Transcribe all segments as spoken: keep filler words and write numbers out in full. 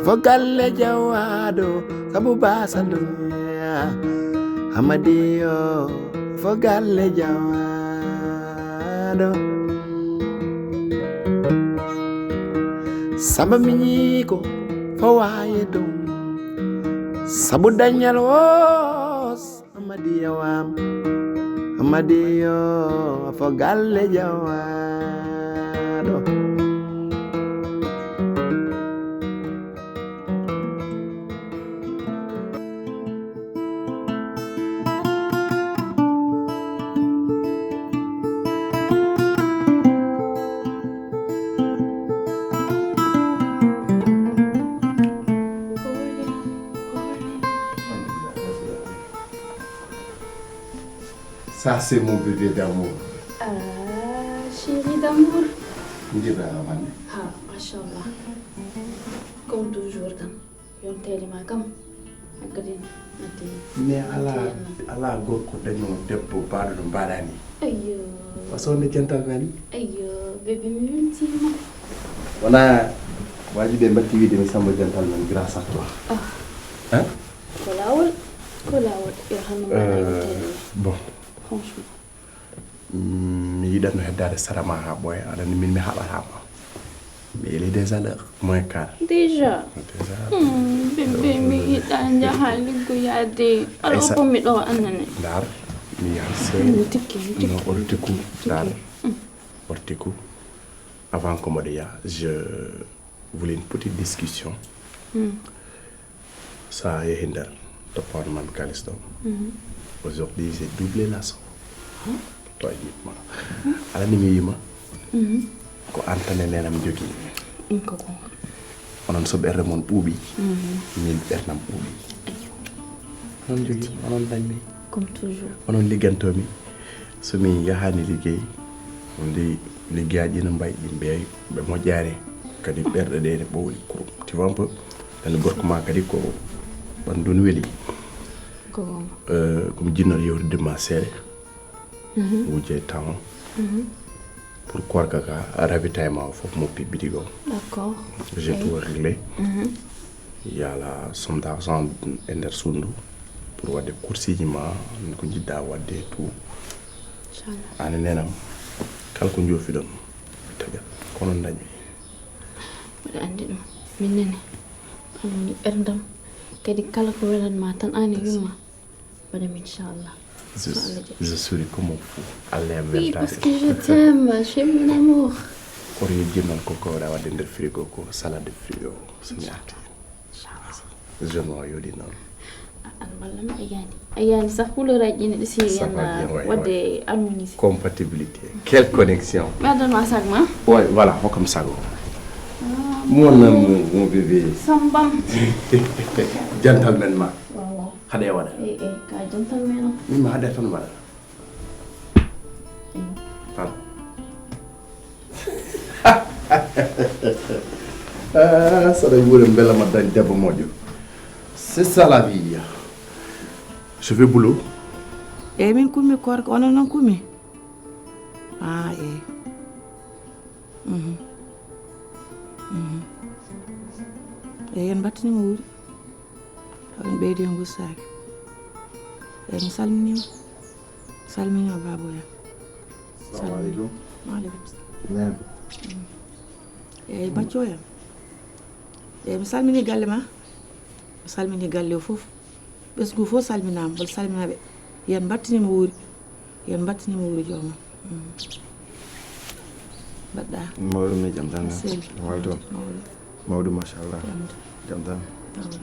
Fo galle jawaaɗo sabu baasal duniya. Amadiyo fo galle jawaaɗo. Samba miñi ko fo waaye ɗum. Sabu dañal o Amadiya wam. Amadiyo fo galle jawaaɗo. Ça, c'est mon bébé d'amour. Ah, chéri d'amour. Njiɗa man. Ha, machallah. Comme toujours kam. Yonteeli ma kam. Hakkadi. Mais ala ala gorko daño debbo baɗo no mbaɗani. Ayyo. Façon de gentleman. Ayyo, bébé mi weltima. Wona waji ɓe mbatti wiide mi Samba gentleman grâce à toi. Ah. Hein? Ko lawol, ko lawol. Yo hanno ma. Euh, bon. Franchement. Mi yiɗatno heddaade sara ma haa ɓooya, aɗa anndi min mi haɓataa ma. Mais il est déjà l'heure, moins quart. Déjà? Déjà. Hmm, bébé, mi yiɗa njaha liggoyaade. Aɗa okko mi ɗo annane. Ndar, mi yahan seeɗa. No ortiku, ndar. Ortiku, avant ko mboɗo yaha, je voulais une petite discussion. Hmm. So a yehi nder toppanno mami kalis ɗo, aujourd'hui j'ai doublé la somme. To a yiɗma. Aɗa anndi mi wiima ko an tan e nenam jogii. Onon so ɓernde mon ɓuuɓi, min ɓernam ɓuuɓi. Onon jogii, onon dañmi. Comme toujours. Onon liggantomi. So mi yahaani liggey, ndi liggeyaaji ina mbayi, ɗi mbeewi, ɓe moƴƴaani. Kadi ɓerɗe ɗe ene ɓowli kurum. Tu vois un peu? Ɓen gorko ma kadi ko ɓanndu no weli. Ko euh, ko mi jinnor yewtude ma seeɗa. Wujje temps. Pour koorka ka ravitaillement o fof mo pibbiti ko. D'accord. J'ai tout réglé. Yala somme d'argent e nder suudu pour waɗde course ji ma, ko njiɗɗa waɗde e tout. Inchallah. An e nenam kala ko joofiɗon taƴat kono dañmi. Mboɗo anndi ɗum. Min nene. An woni ɓerdam. Kadi kala ko welan ma tan an e yumma. Mbaɗam inchallah. Je, so Allah jaɓi. Je souris comme un fou. Allah e am. Oui, weltaade. Parce que je t'aime, tu es mon amour. Koto yejjin noon ko kowɗa waɗde nder frigo ko salade de fruits o so mi arti. Inchallah. Jeune o yooɗi noon. An walla mi a yaani a yaani sax couleur aji ɗi ne ɗi si. Ça va bien, ouais, waɗde ouais. Harmonisé. Compatibilité. Quelle connexion. Mi addan ma sac ma. Ouais, voilà, hokkam sac o. Ah, mon amour, mon bébé. Sambam. Gentleman ma. Waaw, waaw. Haɗe waɗa. Eh, eh, ka jantal men o. Min ma haɗe tan waɗa. Eh. Pardon. Ah, saɗa wuure mbela ma dañ debbo moƴƴo. C'est ça la vie. Je vais boulot. Eyyi, min kummi korka, onon noon kummi. Ah, eyyi. Mhm. Mhm. Eyyi, en mbattini mo wuuri. On ɓeydi e ngusaaki. Eyyi, mi salminiima. Salminiima, Baboya. Salamu aleykum. Wa aleykum salam. Naaɓe. Eyyi, Baccoya. Eyyi, mi salmini galle ma. Mi salmini galle o fof. Ɓesngu fof salminaama, mboɗo salmina ɓe. Yo en mbattini mo wuuri. Yo en mbattini mo wuuri joomum. Mm. Mbaɗɗa? Mawɗo mi jam tan. Seydi. Mawɗo. Mawɗo. Mawɗo, machallah. Jam tan. Jam tan. Mawɗo.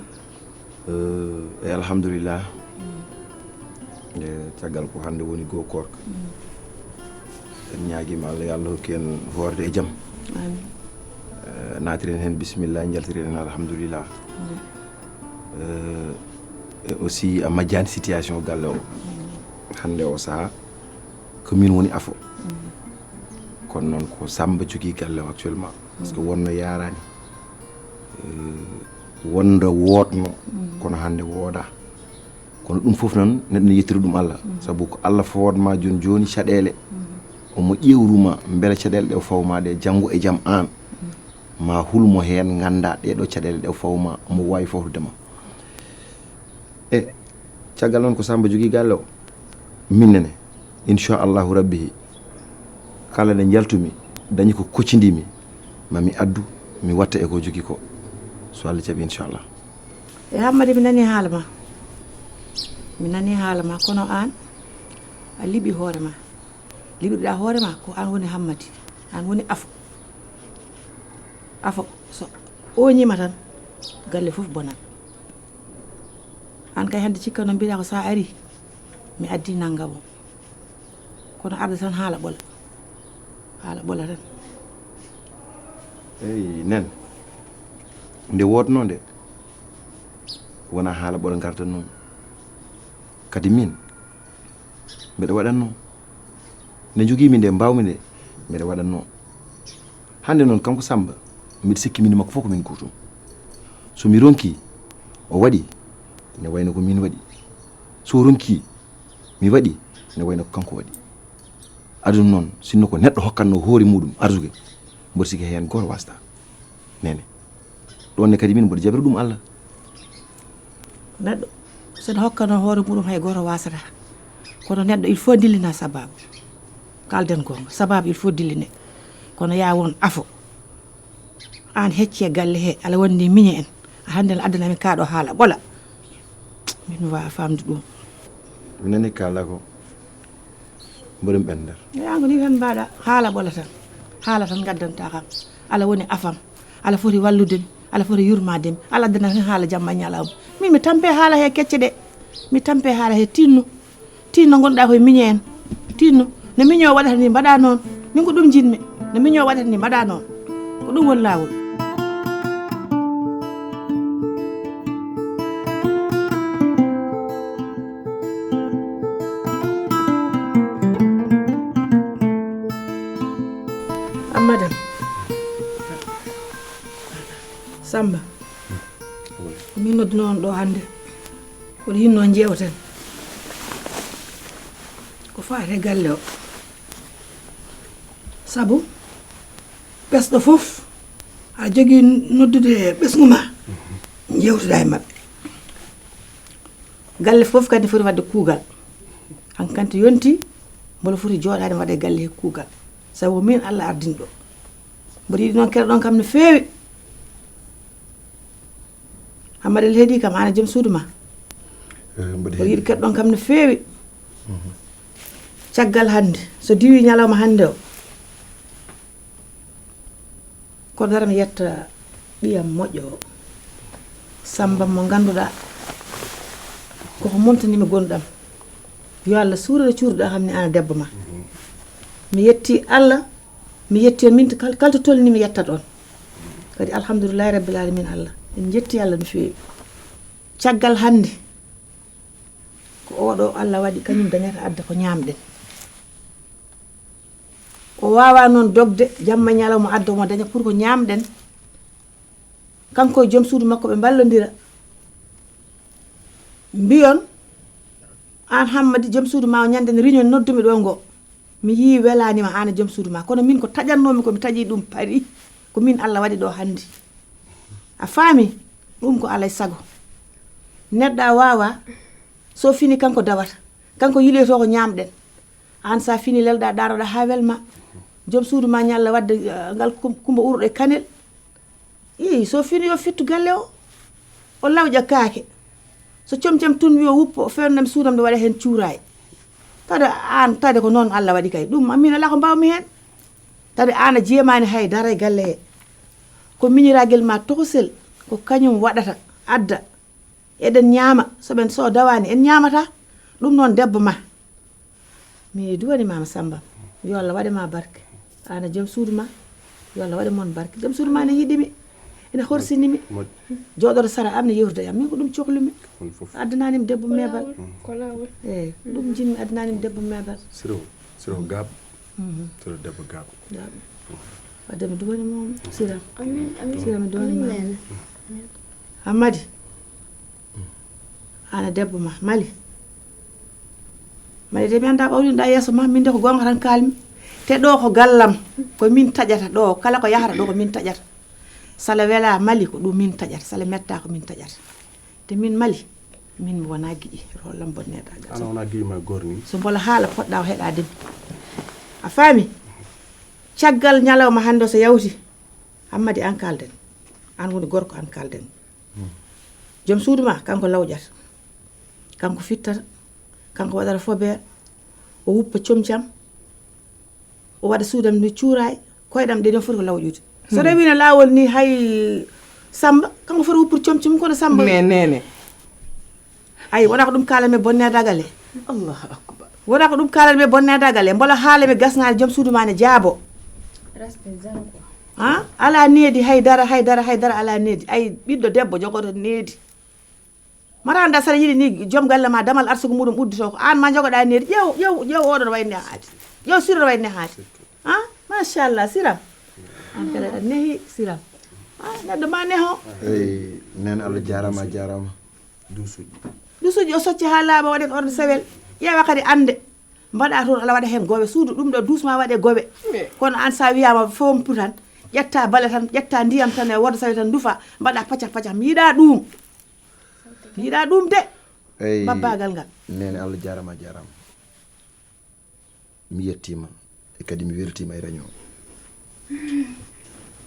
Eh, e alhamdulillah. Mm. E caggal ko hannde woni goo koorka. Mm. En ñaagiima Allah, yo Allah hokku en hoorde e jam. Amin. Eh, naatiren heen bisimilla, njaltiren heen alhamdulillah. Amin. Eh, e aussi a majjaani situation galle o. Amin. Hannde o sahaa ko min woni afo. Amin. Kono noon ko Samba jogii galle o actuellement. Parce que wonno yaaraani. Eh, wonno woodno, kono hannde woodaa. Kono ɗum fof noon, neɗɗo ne yettira ɗum Allah. Sabu ko Allah fawat ma jooni jooni caɗeele. Omo ƴeewru ma, mbele caɗeele ɗe o faw ma ɗe, janngo e jam aan. Ma hulmo heen, ngannda ɗee ɗoo caɗeele ɗe o fawma, mo waawi fawtude ma. E caggal noon ko Samba jogii galle o. Min nene, inchallahu rabbi, kala nde njaltumi, dañi ko koccindimi, ma mi addu, mi watta e ko jogii ko. So Allah jaɓi, inchallah. E Hammadi, mi nanii haala ma. Mi nanii haala ma, kono aan, a liɓi hoore ma. Liɓirɗa hoore ma, ko aan woni Hammadi. Aan woni afo. Afo, so ooñiima tan, galle fof bonat. Aan kay hannde cikka noon mbiɗa ko so a ari, mi addi nanngam o. Kono arde tan haala ɓola. Haala ɓola tan. Eyi, nen. Nde woodnoo nde, wonaa haala ɓola ngartan noon. Kadi min, mbeɗa waɗatnoo. Nde njogiimi nde, mbaawmi nde, mbeɗa waɗatnoo. Hannde noon, kanko Samba, mbiɗa sikki min e makko fof ko min gootum. So mi ronkii, o waɗi, ene wayno ko min waɗi. So o ronkii, mi waɗi, ene wayno ko kanko waɗi. Aduna noon, sinno ko neɗɗo hokkatnoo hoore muuɗum arsugue, mboɗo sikki heen gooto waasata. Nene. Ɗoon ne kadi min mboɗo jaɓira ɗum Allah. Neɗɗo, so ene hokkatnoo hoore muuɗum, hay gooto waasata. Kono neɗɗo, il faut dillina sabaabu. Kaalden goonga, sabaabu il faut dilline. Kono yaa won afo. Aan hecci e galle he, aɗa wonde miñe en. A hannde aɗa addana min kaa ɗoo haala ɓola. Min mi waawa faamde ɗum. Mi nani kaala ko mboɗo mi ɓenndal. Yaa ko ni tan mbaɗa haala ɓola tan. Haala tan ngaddanta kam. Aɗa woni afam. Aɗa foti wallude mi. Aɗa foti yurmaade mi. Aɗa addana tan haala jamma e ñalawma. Min mi tampe haala he kecce ɗe. Mi tampe haala he tinno. Tinno ngonɗa koye miñe en. Tinno. No miño waɗata ni mbaɗa noon. Min ko ɗum jiɗmi. No miño waɗata ni mbaɗa noon. Ko ɗum woni laawol. Ammadan. Samba. Ko min nodduno on ɗo hannde. Ko ɗo yinno njeewten. Ko faati e galle o. Sabu, ɓesɗo fof, a jogii noddude ɓesngu ma, njeewtuɗa e maɓɓe. Galle fof kadi foti waɗde kuugal. Hankanti yonti, mboɗo foti jooɗaade mi waɗa e galle he kuugal. Sabu ko min Allah ardini ɗo. Mboɗo yiɗi noon keɗoɗon kam no feewi. Ammaɗel heɗi kam, aan e joom suudu ma. Eh, mboɗo Mboɗo heɗi. Yiɗi keɗoɗon kam no feewi. Mhm. Caggal hannde, so diwi ñalawma hannde o, ko dara mi yetta ɓiyam moƴƴo o. Samba mo ngannduɗaa, koko montani mi gonɗam. Yo Allah suurere cuurɗo kam ni aan e debbo ma. Mhm. Mi yetti Allah, mi yetti on min kal-, kala to tolni mi yettat on. Kadi alhamdulillahi rabbil alamin Allah. En jetti Allah no feewi. Caggal hannde, ko oɗo Allah waɗi kañum dañata adda ko ñaamɗen. O waawa noon dogde, jamma e ñalawma adda omo daña pour ko ñaamɗen. Kanko e joom suudu makko ɓe mballondira. Mbiyon, aan Hammadi, joom suudu ma o ñande ne riñon noddumi ɗo ngo. Mi yii welaani ma aan e joom suudu ma. Kono min ko taƴannoomi ko mi taƴi ɗum Paris. Ko min Allah waɗi ɗo hannde. A faami? Ɗum ko alay sago. Neɗɗo a waawa, so fini kanko dawata. Kanko yiloyto ko ñaamɗen. Aan sa fini lelɗa ɗaroɗa haa welma. Joom suudu ma ñalla wadde, eh, ngal kum-, kumba uruɗo e kanel. Ii, so fini yo fittu galle o. O lawƴa kaake. So comcam tun wi o wuppo, o fewndam suudam ɗo waɗa heen cuuraay. Tawde aan, tawde ko noon Allah waɗi kay. Ɗum, min alaa ko mbaawmi heen. Tawde aan a jeemaani hay dara e galle he. Ko miñiragel ma tokosel, ko kañum waɗata, adda. Eɗen ñaama, so ɓen so dawaani, en ñaamata. Ɗum noon debbo ma. Mi duwani ma Samba. Yo Allah waɗe ma barke. Aan e joom suudu ma. Yo Allah waɗe mon barke. Joom suudu ma ne yiɗi mi. Ene horsini mi. Moƴƴi. Jooɗoto sara am ne yewtude e am. Min ko ɗum cohlumi. Ko ɗum fof. Addanani mi debbo meebal. Ko laawol. Eyi, ɗum jinmi addanani mi debbo meebal. Siro, siro gaaɓ. Mhm. Siro debbo gaaɓ. Gaaɓ. Wadde mi duwani mo Sira. Amin, amin. Sira mi duwani ma. Amin. Hammadi. Aan e debbo ma, Mali. Mali de mi annda ɓawlinɗa yeeso ma, min de ko goonga tan kalmi. Te ɗo ko gallam, ko min taƴata ɗo, kala ko yahata ɗo ko min taƴata. Sala wela mali ko ɗum min taƴata, sala metta ko min taƴata. Te min mali, min mi wona giƴi, hollam bonneɗa. Ana wona giƴi ma gorni. So mbola haala poɗɗa o heɗa dem. A faami? Caggal ñalawma hannde o so yawti, Hammadi an kalden. An woni gorko an kalden. Joom suudu ma, kanko lawƴata. Kanko fittata. Kanko waɗata fobeere. O wuppa comcam. O waɗa suudam ni cuuraay. Koyɗam ɗe ɗon foti ko lawƴude. So rewino laawol ni hay Samba, kanko foti wuppude comci mum kono Samba. Mais nene. Ay, wona ko ɗum kaalami bonne dagale. Allahu akbar. Wona ko ɗum kaalami bonne dagale. Mbola haalami gasnaade joom suudu ma ne jaabo. Respect zéro quoi. Ha? Ala needi hay dara, hay dara, hay dara ala needi. Ay, ɓiɗɗo debbo jogoto needi. Mara anda sara yiɗi ni joom galle ma damal arsugo muɗum uddito ko an ma jogoɗa needi. Ƴeew, ƴeew, ƴeew oɗon wayne haadi. Ƴeew sirro wayne haadi. Ha? Machallah, Siram. An kala ɗan nehi, Siram. Ha? Neɗɗo ma neho. Eyi, nen Allah jarama, jarama. Duusuji. Duusuji o socci ha laaɓa waɗen ordre sewel. Ƴeewa kadi ande. Mbaɗa toon ala waɗa heen gowe. Suudu ɗum ɗo duus ma waɗe gowe. Kono an sa wiyama fompu tan. Ƴetta bale tan, ƴetta ndiyam tan e wooda sawi tan ndufa. Mbaɗa pacax pacax. Mi yiɗa ɗum. Mi yiɗa ɗum de. Eyi. Babbagal ngal. Nene Allah jarama, jarama. Mi yettima. E kadi mi weltima e réunion.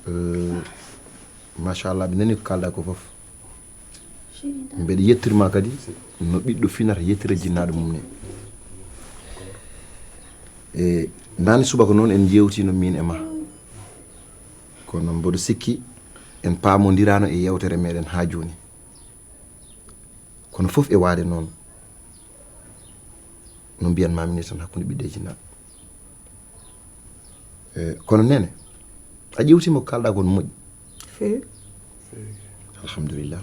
Eh, machallah, mi nani ko kalɗa ko fof. Mbeɗa yettirma kadi no ɓiɗɗo finata yettira jinnaɗo mum ni. E nani subaka noon en jewtino min e ma. Kono mboɗo sikki en pamondirano e yewtere meɗen ha joni. Kono fof e waade noon. No mbiyanmami ni tan hakkunde ɓiɗɗo e jinnaɗo. Eh, kono nene, a ƴewtima ko kalɗa kon moƴƴi? Feewi. Alhamdulillah.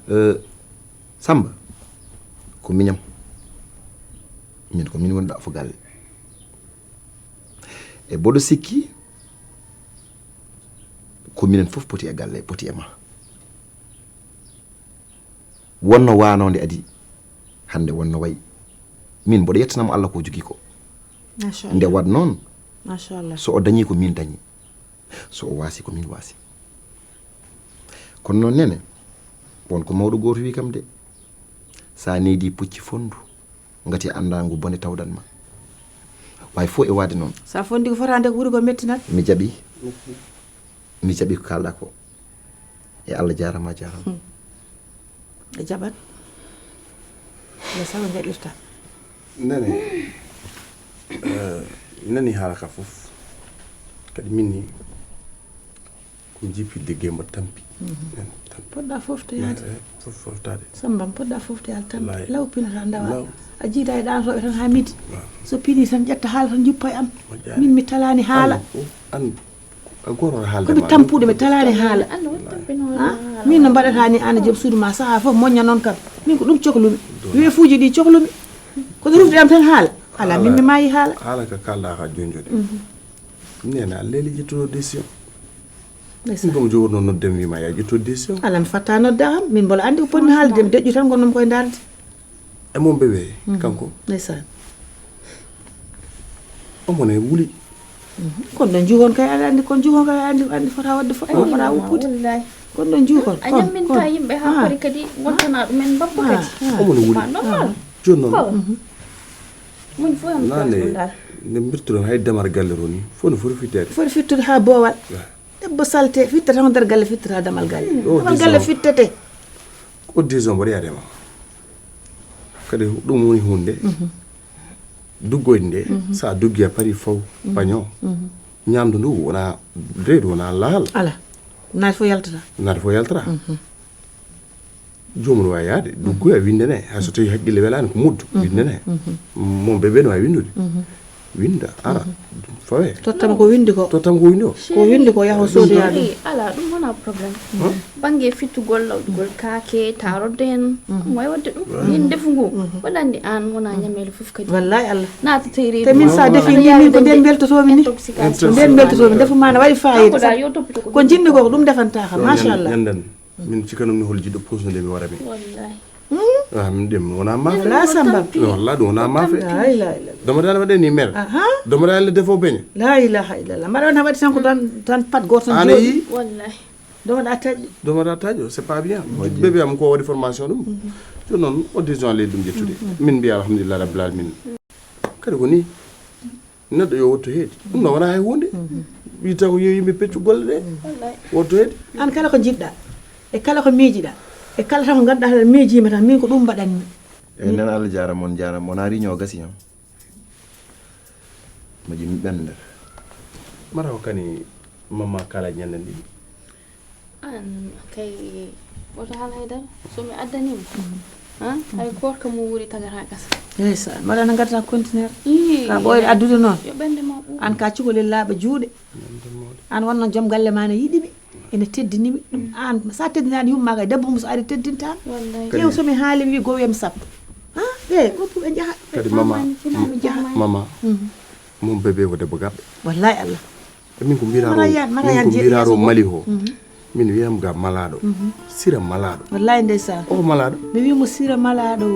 Eh, Samba, ko miñam. Min ko min woni ɗaɓɓo galle. E mboɗo sikki, ko minen fof poti e galle, poti e ma. Wonno wanoo nde adi, hannde wonno wayi. Min mboɗo yettanamo Allah ko jogii ko. Machallah. Nde waɗ noon, machallah, so o dañii ko min dañi, so o waasi ko min waasi. Kono noon nene, won ko mawɗo gooto wii kam de, sa needi pucci fonndu, ngati a annda ngu bone tawdan ma. Wawi fof e waade noon. Sa fondi ko fotande ko ɓuri ko mettinat. Mi jaɓi. Mi jaɓi ko kalɗa ko. E Allah jarama, jarama. Hmm. A jaɓat. Yo sago jaɓirta. Nene, eh, mi nani haala ka fof. Kadi min ni, ko jippitde gemba tampi. Mhm. Nene, tampi. Poɗɗa foftoyaade. Eh, fof foftade. Samba, poɗɗa foftoyaade tampi. Wallahi. Law pinata ndawa. Law. A jiida e ɗan soɓe tan ha midi. Waaw. So pini tan ƴetta haala tan juppa e am. Moƴƴaani. Min mi talani haala. An, an, Ko mi tampuɗo, mi talaani haala. Min no mbaɗata ni aan e joom suudu ma saha fof moñña noon kam. Min ko ɗum cohlumi. Weefuuji ɗi cohlumi. Kono rufde am tan haala. Ala min mi maayi haala. Haala ka kalɗa ka jonjode. Nena a leeli ƴettuno décision. Min ko mi jogorno noddem wima ya ƴetto décision. Ala mi fatta nodda kam. Min mbola anndi ko potmi haalde mi deƴƴu tan gonnomi koye darde. E mon bébé kanko. Ndeysaan. Omo ne wuli. Kon ɗon juhon kay aɗa anndi kon juhon kay anndi anndi fota wadde fota fota wuppude. Kon ɗon juhon a ñamminta yimɓe ha kori kadi gontana ɗumen mbabba kadi. Omo ne wuli. Normal. Joni noon. Mun fof am nane nde mbirtuɗon hay damar galle to ni fof no foti fitteede. Foti fittude ha boowal. Debbo salte fittata ko nder galle fittata damal galle. Damal galle fittete. Ko dix ans mboɗo yaade ma. Kadi ɗum woni hunde duggoyde nde. Sa duggi a pari faw paño. Ñamdu ndu wona reedu wona laal. Ala naati fof yaltata. Naati fof yaltata. Joomum wawi yaade duggoya windene hay so tawi haqqille welani ko muddo windene. Mon bébé no wawi windude. Winda ara fawe. Tottam ko windi ko. Tottam ko windi o. Ko windi ko yaho sodoya ɗum. Ala ɗum wona problème. Bangge fittugol lawɗugol kaake tarodde en. Ɗum wawi wadde ɗum min ndefu ngu waɗanni an wona ñamele fof kadi. Wallay Allah. Naata teyri te min sa defi ni min ko nden beltotomi ni. Ko nden beltotomi ndefu ma na waɗi fayida. Ko jinmi ko ko ɗum defanta kam machallah. Min cikanum ni hol jiɗɗo posnude mi wara mi. Wallay. Ah, min ɗum wona maafe. Wala samba. Walla ɗum wona maafe. La ilaha illallah. Domo dana waɗe ni mer. Aha. Domo dana le defo beñe. La ilaha illallah. Mbaɗa on haɓati tan ko tan tan pat goto tan Ana jooɗi. Wallahi. Domo da taƴi. Domo da taƴo, c'est pas bien. Bébé am ko waɗi formation ɗum. Jooni noon o décision leydi ɗum ƴettude. Min mbiya alhamdulillah rabbil alamin. Kadi ko ni neɗɗo yo wotto heedi. Ɗum no wona hay hunde. Wi taw yo yimɓe peccu golle ɗe. Wallahi. Wotto heedi. An kala ko jiɗɗa e kala ko miijiɗa e kala tan ko ganduɗa tan miijima tan min ko ɗum mbaɗanmi. E nen Allah jarama on jarama on ari ñoo gasi on. Mo jimi ɓen nder. Mara ko kani mama kala ñande ndi. An kay woto haal haydara. So mi addanima. Ha? Hay gorko mo wuri tagata gasa. Eysa mbaɗa no gadata conteneur. Ii. Ka ɓooyde addude noon. Yo ɓende ma ɓuuɓ. An ka cukalel laaɓa juuɗe. An wonno joom galle ma ne yiɗimi. Ene teddinimi. Ɗum an sa teddinani yumma kay debbo mum so ari teddintama. Wallahi. Ƴeew somi haali wi gowem sappo. Ha? Ɓe woppu ɓe jaha. Kadi mama Ina mi jaha. Mama. Mon bébé ko debbo gaɓɓe. Wallahi Allah. E min ko mbiraɗo Mara yan- mara yan min ko jeeɗi mbiraɗo yeeso mali ho. Min wiyam ga malaɗo. Sira malaɗo. Wallahi ndeysaan. O malaɗo. Mi wi mo sira malaɗo.